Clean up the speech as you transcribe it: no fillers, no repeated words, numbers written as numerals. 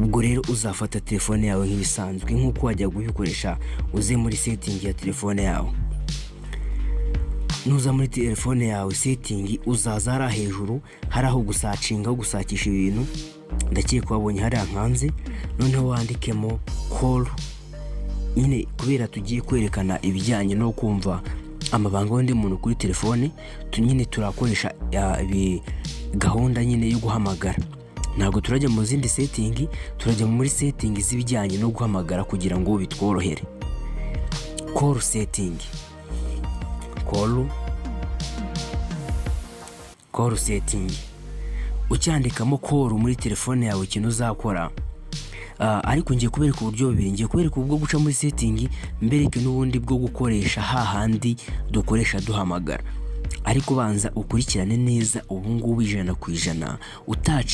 Ubwo rero uzafata telefone yawe nk'ibisanzwe, nk'uko wajya kubikoresha, uze muri setting ya telefone yawe. Nuza muri telefone yawe setting, uzaza hariya hejuru hari aho gusearchinga, aho gushakisha ibintu. Ndakeka wabonye hariya nkanze. Noneho wandikemo call nyine, kubera tugiye kwerekana ibijyanye no kumva amabanga y'undi muntu kuri telefone, nyine turakoresha gahunda nyine yo guhamagara. Ntabwo turajya mu zindi setting, turajya muri setting z'ibijyanye no guhamagara kugira ngo bitworohere. Call setting, call setting. Ucyandikamo call muri telefone yawe, ikintu uzakora, ariko ngiye kubereka uburyo bubiri. Ngiye kubereka ubwo guca muri setting, mbereke n'ubundi bwo gukoresha hahandi dukoresha duhamagara. Ariko banza ukurikirane neza ubu ngubu 100% utaci